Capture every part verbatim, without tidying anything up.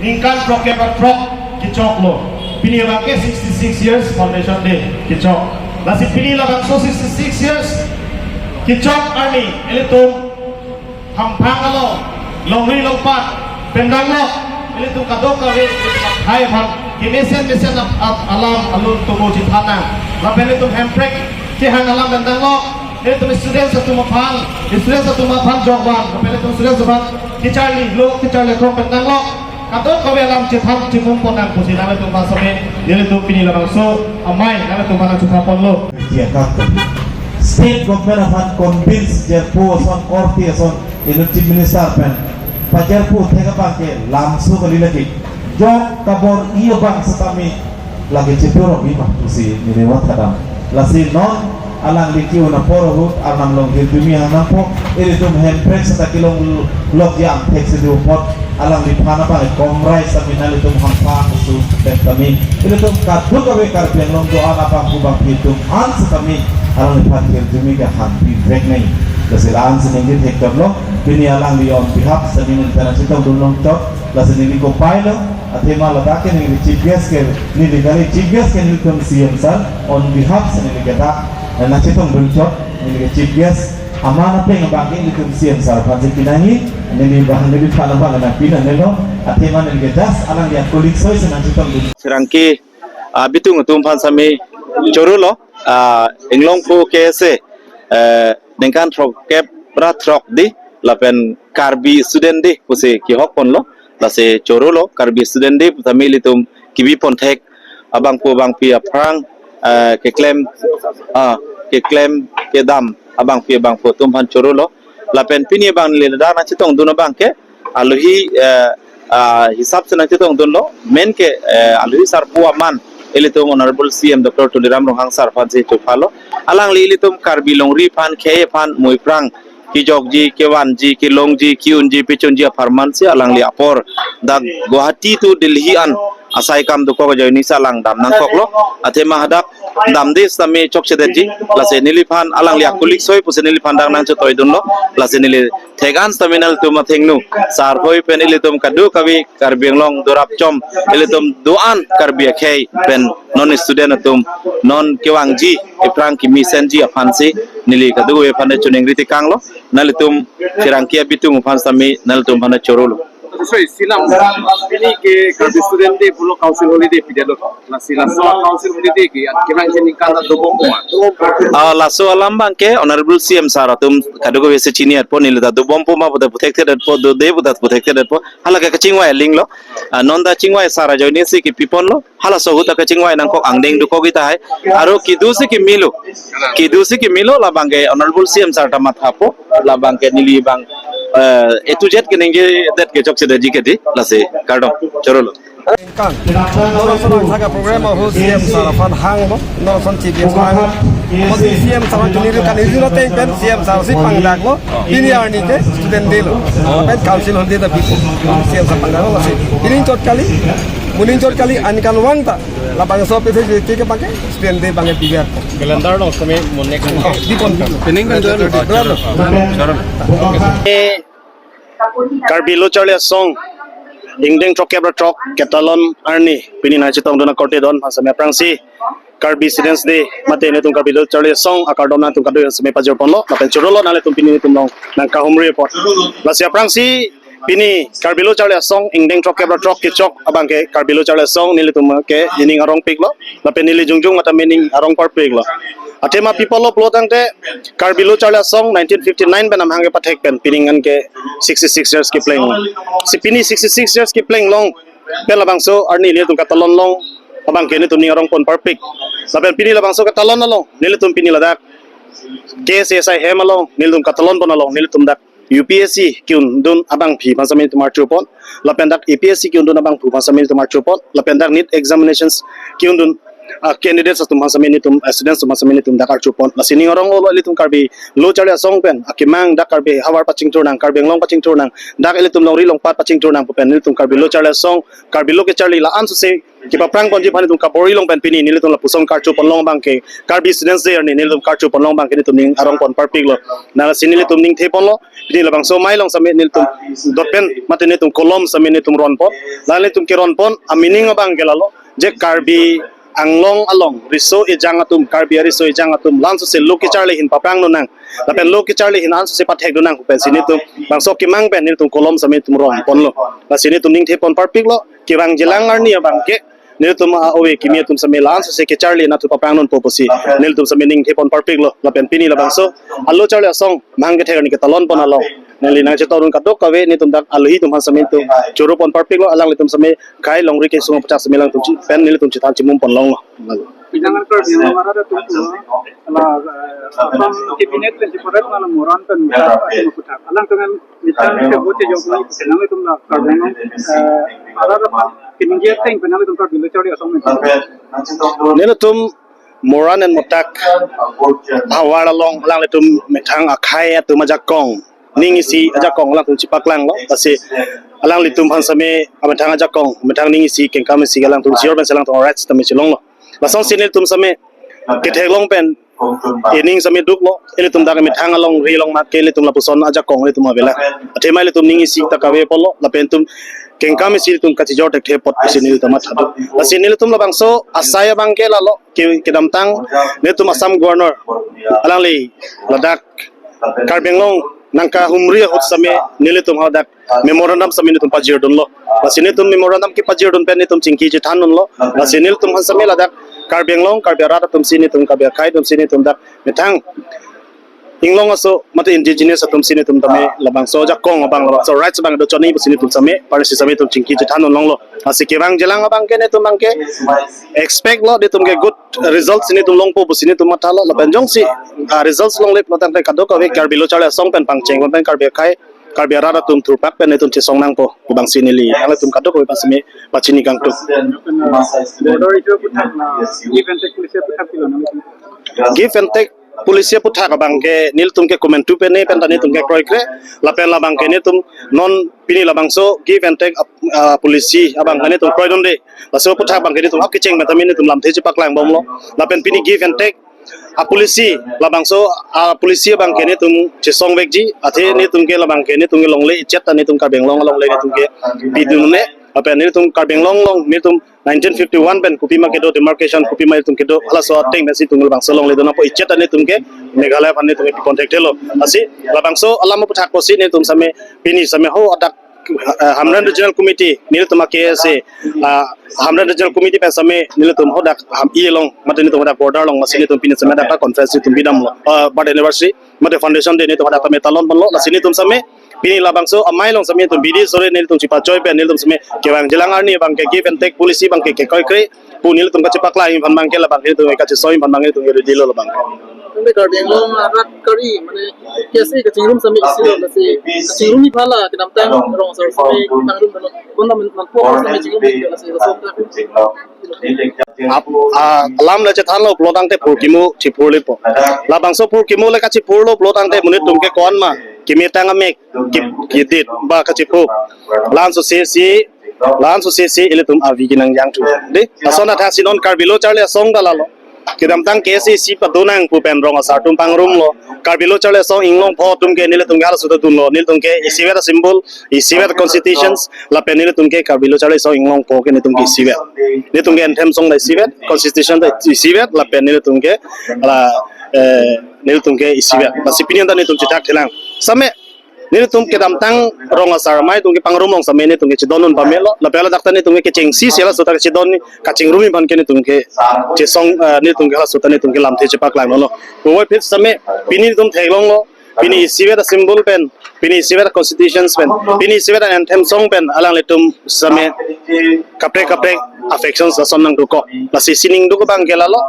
Ningkan throk kep ra throk kechoklo. Pini abangke sixty-six years foundation day kechok. Lasi pini labangso sixty-six years kechok arni ilitum hamphang along, longri longpat pen danglok, ilitum kadokave hai aphan kemesen mesen ap-, ap-, alam alun tumu chithan nang. Lapen ilitum hemprek kehang alam pen danglok, ilitum students atum aphan, students atum aphan jokvan, lapen ilitum students aphan kecharlilo, kecharli akrong pen danglok. Kadokave alam chethan chimung pon nang pusi nanglitum aphan sitame, nelitum pini labangso amei nanglitum aphan nangchethap ponlo. Dia kak. State government aphan convince jirpo ason, korte ason, ino chief minister pen pajirpo thek abangke lamso kali lagi. Jok kabor-i abang sitame lake chetur-ong-i ma pusi neli vat kedam. Lasi non alangli ke-un apor ahut Arnam along hirdumi hang nangpo, ilitum hemprek seta kelong lok jam thek si do apot alangliphan abang komrai sitame nanglitum hamphang asu pen tame, ilitum kadokave Karbi Anglong do-an abangphu abangphi atum an sitame alangliphan hirdumi ke hangpi vek nang. Lasi la-an si ningje thek chotlo, pini alangli on behalf sitame neli pen nangchetongdun longchot, lasi neli kopai lo. Athema ladak ke neli chief guest ke, neli kali chief guest ke nelitum C M sir, on behalf si neli ke dak nangchetongdun chot, neli ke chief guest aman apeng abangke nelitum C M sir aphan si pinangji, neli abang neliphan abang nangpi nangnelo, athema neli ke just alangli a-colleague soi si nangchetongdun. Pherangke, ah, bitung atum aphan sitame choro lo, ah, Inglongpo K S A, eh, ningkan throk kep ra throk di, lapen Karbi Student Day pusi kehok ponlo, lasi choro lo, Karbi Student Day sitame ilitum kebi pon thek abangphu abangphi aphrang, eh, keklem, ah, keklem kedam abangphi abangphu atum aphan choro lo. Lapen pini abang neli ladak nangchetongdun abangke, alohi, eh, ah, hisap si nangchetongdunlo, main ke, eh, alohi sarpo aman, ilitum Honorable C M Doctor Tuliram Ronghang sir aphan si chopha lo. Alangli ilitum Karbi longri aphan, khei aphan, mui aphrang, kejokji, kevanji, kelongji, ke-unji, pechunji apharman si alangli apor dak Guwahati to Delhi an asai kam dokok ajoine si alang dam nangkoklo. Athema hadak damde sitame chokchedetji, lasi neliphan alangli a-colleague soi pusi neliphan dak nangchetoidunlo, lasi neli thek-an sitame nanglitum athengno, sar hoi pen ilitum kadokave Karbi Anglong dorap chom, ilitum do-an Karbi akhei pen non student atum, non kevangji, ephrang kemesenji aphan si neli kadokave aphan choningri tekanglo, nanglitum pherangke abitung aphan sitame nanglitum aphan choro lo. Sorry, silam, pini ke Karbi Student Day pulo council holiday pidetlo. Lasi laso council holiday ke, an kevang ke ningkan ta dobompo ma? Ah, laso alam abangke Honorable C M sir atum kadokave si chini-etpo, neli ta dobompo ma puta puthekthedetpo, dode puta puthekthedetpo. Hala ke kachingvai aling lo. Ah, non ta chingvai sar ajoine si kepi ponlo. Halaso ahut ta kachingvai nangkok angdeng dokok tahai. Aro kedo si kemelo. Kedo si kemelo labangke Honorable C M sir ta mathapo. Labangke neli abang, eh, A to Z keningjedet ke chokchedetji ke di. Lasi kardom. Choro lo. Kan. Nor ason angthak a-program ahut C M sir aphan hanglo, nor ason chief guest hanglo. Modi C M sir aphan choningri kan isi lo teng pen C M sir si pangdaklo. Pini arni ke student day lo. Pen council holiday ta bipo. C M sir pangdaklo lasi. Pini chot kali, muning chot kali, ani kan vang ta. Labangso aphi si ke ke abangke student day abangke biar. Calendar along sitame munek. Di pon. Pining kan jual. Brother. Choro. Eh, Karbi Lo Charli Asong, ingdeng throk kep ra throk ketalon arni, pini nangchetongdun akorte don aphan sitame aphrangsi Karbi Students' Day, mate netum Karbi Lo Charli Asong akardom nangtum kadokave sitame pajir ponlo, lapen choro lo nanglitum pini netum along nangkahumri apot. Lasi aphrangsi pini Karbi Lo Charli Asong, ingdeng throk kep ra throk kechok abangke Karbi Lo Charli Asong nelitum ke nening arongpiklo, lapen neli jongjong mate nening arong parpiklo. Athema pi apotlo pulo tangte, Karbi Lo Charli Asong nineteen fifty-nine pen amahang kepathek pen pining an ke sixty-six years kepleng. Si pini sixty-six years kepleng long pen labangso arni nelitum katalon along abangke netum ning arong pon parpik. Lapen pini labangso katalon along nelitum pini ladak K S A S I hem along nelitum katalon pon along nelitum dak U P S C ke-undun abangpi aphan sitame nelitum arjupon, lapen dak A P S C ke-undun abangpi aphan sitame nelitum arjupon, lapen dak NEET examinations ke-undun, ah, candidates atum aphan sitame nelitum, ah, students atum aphan sitame nelitum dak arjupon. Lasi ning arong-olo, ilitum Karbi Lo Charli Asong pen akemang dak Karbi havar pachingthur nang, Karbi Anglong pachingthur nang, dak ilitum longri longpat pachingthur nang pu pen nelitum Karbi Lo Charli Asong, Karbi Lo Kecharli la-an sose kepaprang ponji aphan nelitum kabor-i along pen pini nelitum lapuson karjupon long abangke, Karbi Students' Day arni nelitum karjupon long abangke nelitum ning arongpon parpiklo. Lasi nelitum ning theponlo, pini labangso amei along sitame nelitum dot pen mate nelitum kolom sitame nelitum ronpon. La nelitum keronpon a-meaning abangke lalo, je Karbi Anglong along riso ejang atum, Karbi ariso ejang atum la-an sose lo kecharli ahin paprang dun nang, lapen lo kecharli ahin la-an sose pathek dun nang pu pensi nelitum bangso akemang pen nelitum kolom sitame nelitum ronponlo. Lasi nelitum ning thepon parpiklo, kevangjilang arni abangke nelitum a-ove kimi atum sitame la-an sose kecharli ahin athu paprang dunpo pusi nelitum sitame ning thepon parpiklo. Lapen pini labangso a-Lo Charli Asong mahang kethek arni ketalon pon along neli nangchetongdun kadokave nelitum dak alohi atum aphan sitame nelitum choro pon parpiklo, alanglitum sitame akhei longri kesung aputhak sitame alangtum chi pen nelitum chethan chimum pon longlo. Pinangan Karbi Anglong arat atum pu, la, eh, Assam Cabinet pen chiparet ma la Moran pen methang atum aputhak. Alangtum methang ke vote jok ni, nanglitum la Karbi Anglong, eh, arat aphan keningje ateng pen nanglitum Karbi Lo Charli Asong pen. Nelitum Moran and Motak havar along alanglitum methang akhei atum ajakong ning isi ajakong alangtum chepaklanglo. Lasi alanglitum aphan sitame amethang ajakong, methang ning isi, kengkam isi alangtum chijor pensi alangtum rights tame chelonglo. Lasonsi nelitum sitame ketheklong pen ining sitame duklo, ilitum dak methang alongri along mat ke ilitum lapuson ajakong ilitum avelang. Athema ilitum ning isi ta kave apotlo, lapen itum kengkam isi ilitum kachijor thekthe apot pusi nelitum matha do. Lasi nelitum labangso asai abangke lalo, ke, kedamtang nelitum Assam Governor alangli ladak Karbi Anglong nangkahumri ahut sitame nelitum hadak memorandum sitame nelitum pajirdunlo. Lasi nelitum memorandum kepajirdun pen nelitum chingki chethandunlo. Lasi nelitum aphan sitame ladak Karbi Anglong, Karbi arat atum si nelitum, Karbi akhei atum si nelitum dak methang inglong aso mate indigenous atum si nelitum tame labangso ajakong abang, labangso rights abang do chot nangji pusi nelitum sitame parsi sitame nelitum chingki chethandun longlo. Lasi kevangjilang abangke nelitum abangke expect lo, nelitum ke good results nelitum longpo pusi nelitum mathalo, lapen jongsi, ah, results longle pulo tangte kadokave Karbi Lo Charli Asong pen pangcheng pen Karbi akhei, Karbi arat atum thurpak pen nelitum chesong nangpo pu abangsi neli nanglitum kadokave aphan sitame pachini kangtung. Border issue aputhak la, give and take policy aputhak pilo nanglitum? Give and take policy aputhak abangke nelitum ke komantu pen ne pen ta nelitum ke kroikre, lapen labangke nelitum non pini labangso give and take ap-, ah, policy abangke nelitum kroidunde. Laso aputhak abangke nelitum hak kecheng pen tame nelitum lamthe chepaklang bomlo. Lapen pini give and take a-policy, labangso a-policy abangke nelitum chesongvekji, athe nelitum ke labangke nelitum ke longle ichet ta nelitum Karbi Anglong alongle nelitum ke pidunde. Lapen nelitum Karbi Anglong along nelitum nineteen fifty-one pen kopima kedo, demarcation kopima nelitum kedo, halaso ateng pensi nelitum labangso longle dun apot ichet ta nelitum ke Meghalaya aphan nelitum ke pipon thekthelo. Lasi labangso alam aputhak pusi nelitum sitame pini sitame ho adak, eh, Hamren Regional Committee, nelitum a-K S A, ah, Hamren Regional Committee pen sitame nelitum hadak Ham-i along mate nelitum hadak border along, lasi nelitum pini sitame hadak conference nelitum bidamlo, ah, birth anniversary mate foundation day nelitum hadak tame talon ponlo. Lasi nelitum sitame pini labangso amei along sitame nelitum bidi sore nelitum chipachoi pen nelitum sitame kevangjilang arni abangke give and take policy abangke kekroikre pu nelitum kachepaklang aphan abangke labangke nelitum kachesong aphan abangke nelitum ready lo labang. Tangte Karbi Anglong arat kari mane K S A kachingrum sitame isi lo, lasi kachingrum iphala kedamtang rong asar sitame nangrum lo. Konda men nangpo sitame chingrum lo, lasi laso ta. Ap-, ah, alam le chethanlo pulo tangte phurkimo chiphurlepo. Labangso phurkimo le kachiphurlo pulo tangte monit atum ke ko-an ma, kemetang amek, ke-, kedit ba kachiphu. La-an sose si, la-an sose si ilitum avi kenangjangthu. Dei, lason athak si non Karbi Lo Charli Asong ta lalo. Kedamtang K S A isi padonang pu pen rong asar atum pangrumlo. Karbi Lo Charli Asong inglongpo atum ke nelitum ke halaso ta dunlo. Nelitum ke isivet a-symbol, isivet constitutions, lapen nelitum ke Karbi Lo Charli Asong inglongpo ke nelitum ke isivet. Nelitum ke anthem song ta isivet, constitution ta isivet, lapen nelitum ke la, eh, nelitum ke isivet. Lasi pini anta nelitum chethakthelang. Sitame nelitum kedamtang rong asar amei atum ke pangrum along sitame nelitum ke chedondun pamelo, lapen ladak ta nelitum ke kechengsi si halaso ta chedon kachingrum aphan ke nelitum ke chesong, eh, nelitum ke halaso ta nelitum ke lamthe chepaklang longlo. Puvoiphit sitame pini nelitum theklonglo, pini isivet a-symbol pen Pini isivet constitutions pen, pini isivet anthem song pen alanglitum same kaprek kaprek a-factions ason nangdokok. Lasi sining duk abang ke lalo,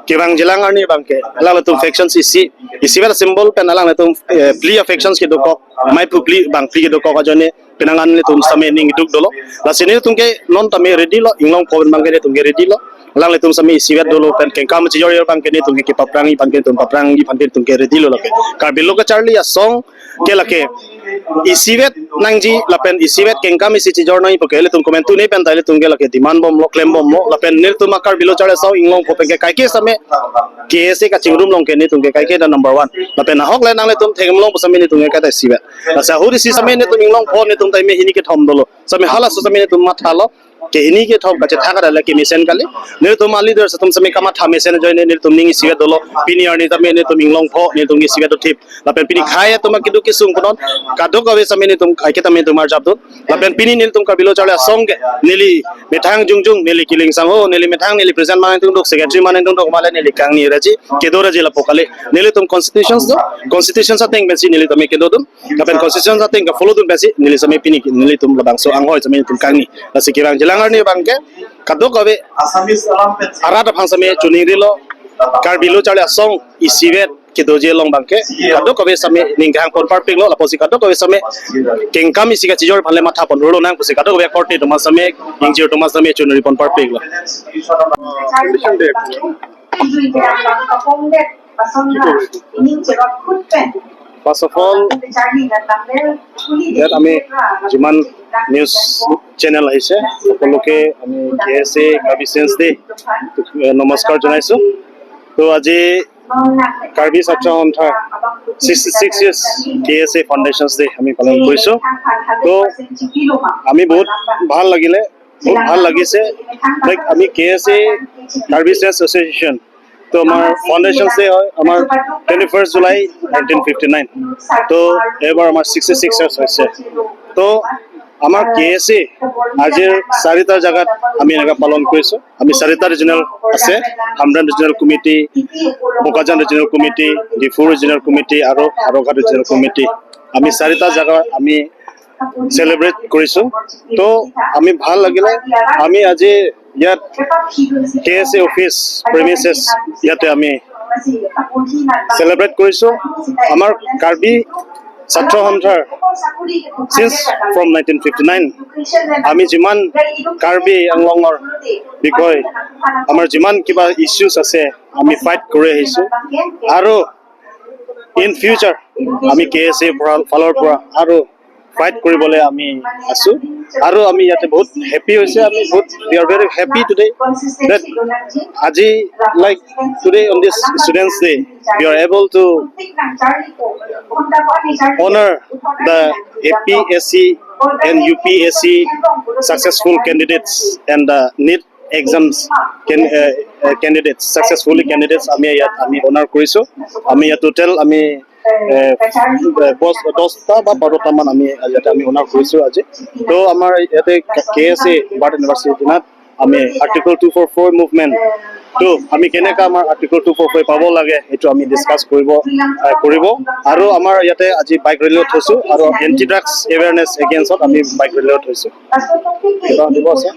kevang jilang arni abang ke alanglitum factions isi, isivet symbol pen alanglitum, eh, phli a-factions kedokok, mai phu phli bang phli kedokok ajoine penang an nelitum same ning duk dolo. Lasi nelitum ke non tame ready lo, Inglongpho abang ke nelitum ke ready lo. Alanglitum same isivet dolo pen kengkam chijor abang ke nelitum ke paprangji aphan ke nelitum paprangji aphan ke nelitum ke ready lo lake. Karbi lo kacharli asong ke lake isivet nangji lapen isivet kengkam isi chijor nangji puke ilitum komantu ne pen ta ilitum ke lake demand bomlo, klem bomlo, lapen nelitum a-Karbi lo charli asong Inglongpho pen ke kaike same K S A kachingrum along ke nelitum ke kaike ta number one. Lapen ahok le nanglitum theklong pu same nelitum ke kaike ta isivet. Lasi ahut isi same nelitum Inglongpho nelitum ta ime hini kethom dolo. Same halaso same nelitum mathalo. Ke hini kethom kachethak adale kemesen kali. Nelitum a-leaders atum same kamatha mesen ajoine nelitum ning isivet dolo. Pini arni tame nelitum Inglongpho nelitum ke isivet dothip. Lapen pini khei atum keduk kesung punon kadokave same nelitum kaike tame nelitum arjap dun. Lapen pini nelitum Karbi lo charli asong ke neli methang jongjong, neli Killing Sangho, neli methang neli president mane tungduk, secretary mane tungduk, male neli kangni raji, kedo raji lapu kali. Nelitum constitutions do, constitutions ateng pensi neli tame kedo dun. Lapen constitution ateng ke-follow dun pensi neli same pini nelitum labangso anghoi same nelitum kangni. Lasi kevang jilang arni abang ke kadokave arat aphan same choningri lo, Karbi lo charli asong isivet kedoji along abang ke kadokave same ning kehang pon parpik lo, lapusi kadokave same kengkam isi kachijor aphan le matha pon rolo nang pusi kadokave korte atum same ingjir atum same choningri pon parpik lo. First of all, ইয়াত আমি যিমান news channel আহিছে, সকলোকে আমি কে এছ এ Karbi sense day নমস্কাৰ জনাইছো। তো আজি কাৰ্বি ছাত্ৰ সন্থাৰ ছিক্সটি ছিক্স ইয়াৰ্ছ কে এছ এ ফাউণ্ডেশ্যনছ ডে আমি পালন কৰিছো। তো আমি বহুত ভাল লাগিলে, বহুত ভাল লাগিছে। লাইক আমি কে এছ এ কাৰ্বি ছেঞ্চ এছ'চিয়েশ্যন, তো আমাৰ ফাউণ্ডেশ্যন ডে হয় আমাৰ twenty first July nineteen fifty nine. তো এইবাৰ আমাৰ ছিক্সটি ছিক্স ইয়াৰ্ছ হৈছে। তো আমাৰ কে এছ এ আজিৰ চাৰিটা জেগাত আমি এনেকুৱা পালন কৰিছো। আমি চাৰিটা ৰিজনেল আছে, হামডান regional committee, Bokajan regional committee, Diphu regional committee আৰু হাৰঘাট ৰিজনেল কমিটি। আমি চাৰিটা জেগা আমি চেলিব্ৰেট কৰিছো। তো আমি ভাল লাগিলে, আমি আজি ইয়াত কে এছ এ অফিচ প্ৰেমিচেছ ইয়াতে আমি চেলিব্ৰেট কৰিছো। আমাৰ কাৰ্বি ছাত্ৰ সন্থাৰ signs from nineteen fifty nine আমি যিমান কাৰ্বি আংলঙৰ বিষয়ে আমাৰ যিমান কিবা ইছ্যুজ আছে আমি ফাইট কৰি আহিছো আৰু ইন ফিউচাৰ আমি কে এছ এ ফালৰ পৰা আৰু ফাইট কৰিবলৈ আমি আছো আৰু আমি ইয়াতে বহুত হেপী হৈছে। আমি বহুত, we are very happy today that আজি, like, today on this Students' Day we are able to honor the A P S C and U P S C successful candidates and the NEET exams can, uh, uh, candidates, successfully candidates আমি ইয়াত আমি অনাৰ কৰিছো। আমি ইয়াত টোটেল আমি, এ, এ, দহ, দহটা বা বাৰটা মান আমি ইয়াতে আমি অনাৰ কৰিছো আজি। তো আমাৰ ইয়াতে কে এছ এ বাৰ্ড এনিভাৰ্চাৰী দিনাত আমি আৰ্টিকল টু ফ'ৰ ফ'ৰ মুভমেণ্টটো আমি কেনেকা আমাৰ আৰ্টিকল টু ফ'ৰ ফ'ৰ পাব লাগে সেইটো আমি ডিছকাছ কৰিব, এ, কৰিব। আৰু আমাৰ ইয়াতে আজি বাইক ৰেলীও থৈছো আৰু এণ্টি ড্ৰাগছ এৱেৰনেছ এগেইনষ্টত আমি বাইক ৰেলীও থৈছো। কিবা দিব আছে?